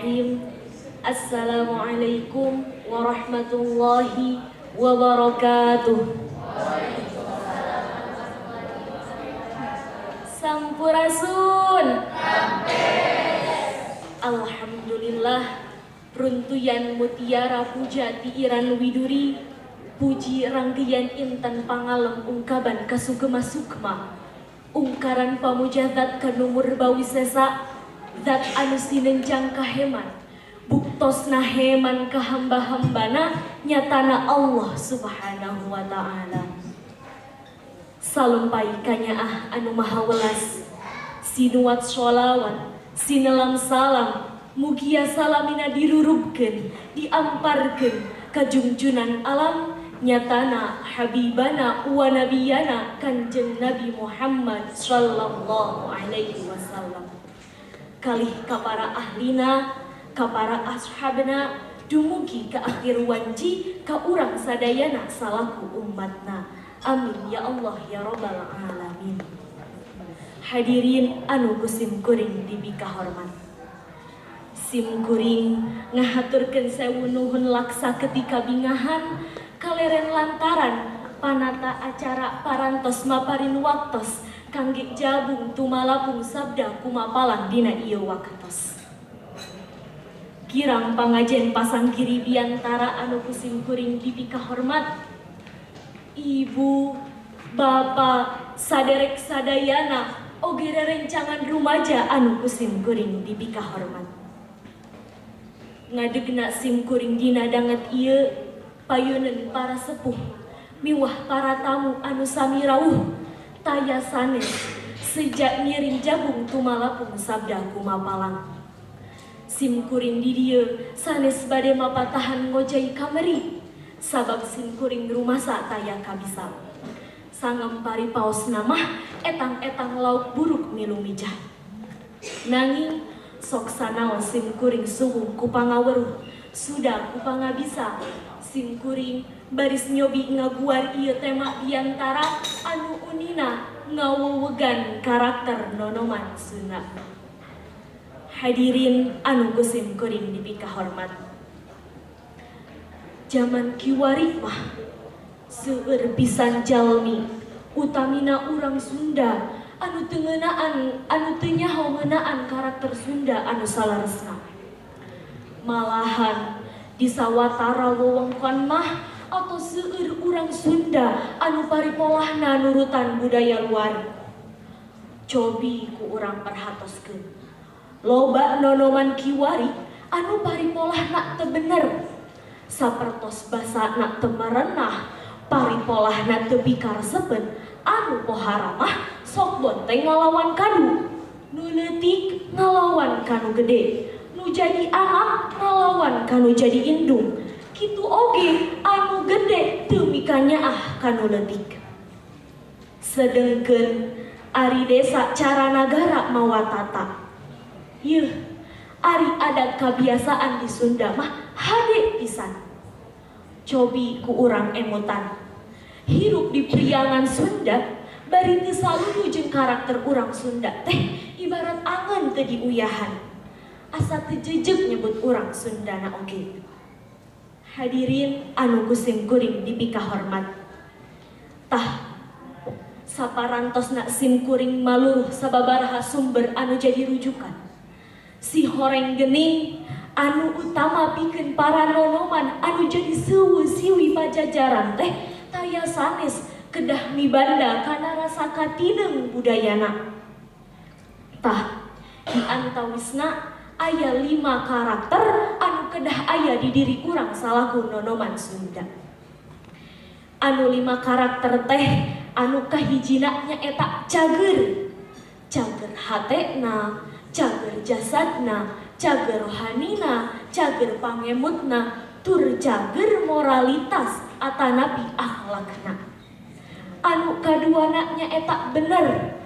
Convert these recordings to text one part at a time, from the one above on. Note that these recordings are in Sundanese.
Bismillahirrahmanirrahim. Assalamualaikum warahmatullahi wabarakatuh. Sampurasun. Alhamdulillah runtuyan mutiara puja tiiran widuri puji rangkaian intan pangalem ungkaban kasugema sukma ungkaran pamuja zat kanumur bawisesa zat anu sinenjang kaheman buktosna heman ka hamba-hambana nyatana Allah subhanahu wa ta'ala. Salumpai kanyaah anu maha welas sinuat sholawat sinelam salam mugia salamina dirurubkeun diamparkeun ka junjunan alam nyatana habibana wa nabiyana Kanjeng Nabi Muhammad sallallahu alaihi wasallam. Kalih ka para ahlina, ka para ashabna, dumugi ka akhir wanci ka urang sadayana salaku umatna. Amin ya Allah ya rabbal alamin. Hadirin anu ku sim kuring dipikahormat. Sim kuring ngahaturkeun sewu nuhun laksa ketika bingahan kaleren lantaran panata acara parantos maparin waktos kangge jabung tumalapung sabda kumapalang dina ieu waktos. Kirang pangajen pasang kiri biantara anu ku sim kuring dipikahormat. Ibu, bapak, saderek sadayana oge rerencangan rumaja anu ku sim kuring dipikahormat. Ngadegna sim kuring dina danget ieu payuneun para sepuh miwah para tamu anu sami rawuh taya sanes sejak ngiring jabung tumalapung sabda kumapalang. Sim kuring di dieu sanes bade mapatahan ngojay kameri sabab sim kuring rumasa taya kabisa. Sangem pari paos namah etang-etang lauk buruk milu mijah. Nanging sok sanaos sim kuring suwung ku pangaweruh sudah ku pangabisa sim kuring baris nyobi ngaguar ieu tema biantara anu unina ngawewegan karakter nonoman Sunda. Hadirin anu ku sim kuring dipikahormat. Jaman kiwari mah seueur pisan jalmi utamina urang Sunda anu teu ngeunaan anu teu nyaho ngeunaan karakter Sunda anu salaresna. Malahan di sawatara wewengkon mah atau seueur urang Sunda anu paripolahna nurutan budaya luar. Cobi ku urang perhatoskeun. Loba nonoman kiwari anu paripolahna teu bener. Sapertos basana teu merenah, paripolahna teu pikaresepeun, anu pohara mah sok bonteng ngalawan kadu. Nu leutik ngalawan kanu gede, nu jadi anak ngalawan kanu jadi indung. Kitu oge anu gede teu mikanyaah kanu leutik. Sedengkeun ari desa cara nagara mawa tata. Yeuh, ari adat kabiasaan di Sunda mah hade pisan. Cobi ku urang emutan. Hirup di priangan Sunda bari teu saluyu jeung karakter urang Sunda teh ibarat angeun teu diuyahan. Asa teu jejeg nyebut urang Sundana oge. Hadirin anu ku sim kuring dipikahormat. Tah saparantosna sim kuring maluruh sababaraha sumber anu jadi rujukan. Si horeng gening anu utama pikeun para nonoman anu jadi seueuh siwi pajajaran teh taya sanes kedah mibanda kana rasa katineng budayana. Tah di antawisna aya 5 karakter anu kedah aya di diri urang salaku nonoman Sunda. Anu 5 karakter teh anu kahijina nyaeta cager. Cager hatena, cager jasadna, cager rohanina, cager pangemutna, tur cager moralitas atanapi akhlakna. Anu kaduana nyaeta bener.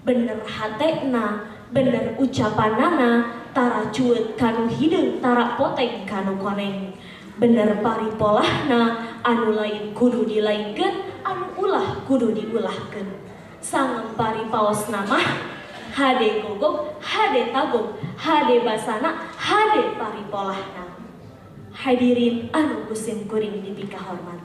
Bener hatena, bener ucapanana, tara cuet kanu hideung, tara poteng kanu koneng. Bener paripolahna, anu lain kudu dilainkeun, anu ulah kudu diulahkeun. Sangem paripaosna mah Hade gogog, hade tagog, hade basana, hade paripolahna. Hadirin anu kusim kuring dipikahormat.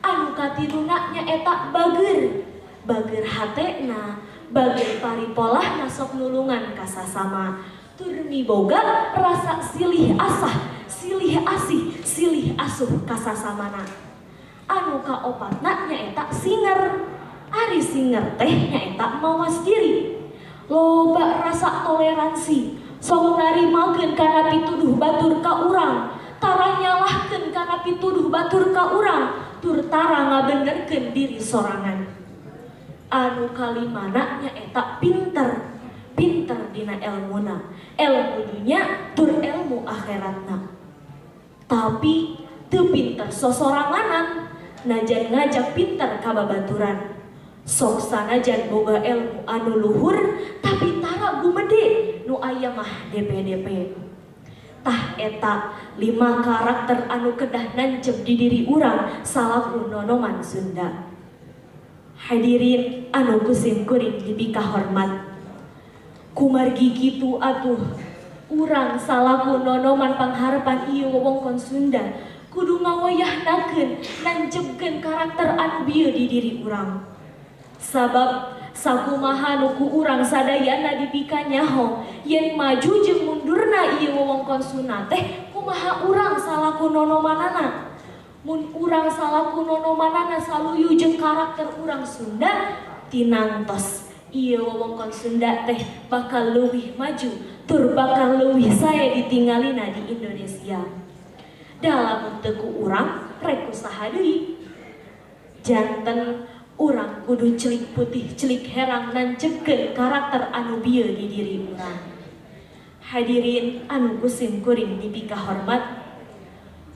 Anu katiluna nyaeta bager, bager hatena, bager paripolahna sok nulungan kasasama. Tur miboga rasa silih asah, silih asih, silih asuh kasasamana. Anu kaopatna nyaeta singer. Ari singer teh nyaeta mawas diri. Loba rasa toleransi, sok narimakeun kana pituduh batur ka urang, tara nyalahkeun kana pituduh batur ka urang, tur tara ngabenerkeun diri sorangan. Anu kalimana nyaeta pinter, pinter dina elmuna, elmu dunya tur elmu akhiratna. Tapi teu pinter sosoranganan, najan ngajak pinter ka babaturan. Sok sanajan boga ilmu anu luhur tapi tara gumede nu aya mah DPDP. Tah eta 5 karakter anu kedah nancep di diri urang salaku nonoman Sunda. Hadirin anu kusim kuring dipikahormat. Kumargi kitu atuh urang salaku nonoman pangharepan ieu wewengkon Sunda kudu ngawayahnakeun nancepkeun karakter anu bieu di diri urang. Sabab sakumaha nu ku urang sadayana dipika nyaho yen maju jeung mundurna ieu wewengkon Sunda teh kumaha urang salaku nonomanana. Mun urang salaku nonomanana saluyu jeung karakter urang Sunda tinangtos ieu wewengkon Sunda teh bakal leuwih maju tur bakal leuwih sae ditinggalina di Indonesia. Dalam teu ku urang rek ku saha deui. Janten urang kudu celik putih celik herang nancepkeun karakter anu bieu di diri urang. Hadirin anu kusim kuring dipikahormat.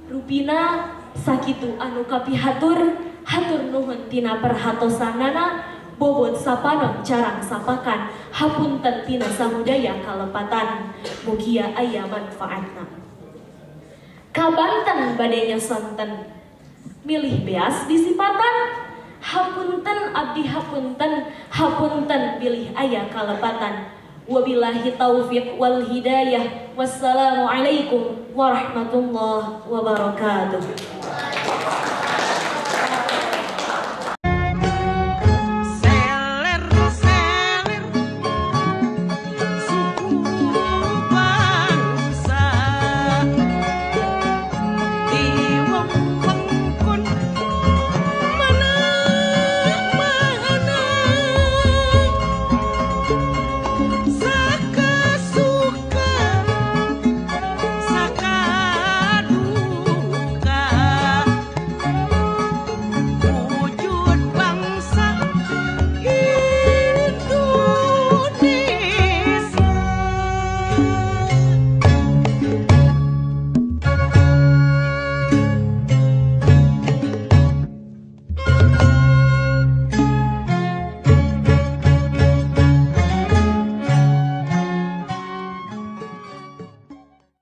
Rupina sakitu anu kapihatur, hatur nuhun tina perhatosanana, bobot sapanon carang sapakan, hapunten tina samudaya kalepatan, mugia aya manfaatna. Ka Banten bade nyosonten, milih beas disipatan, hapunten abdi hapunten, hapunten bilih aya kalepatan. Wabillahi taufiq wal hidayah. Wassalamualaikum warahmatullahi wabarakatuh.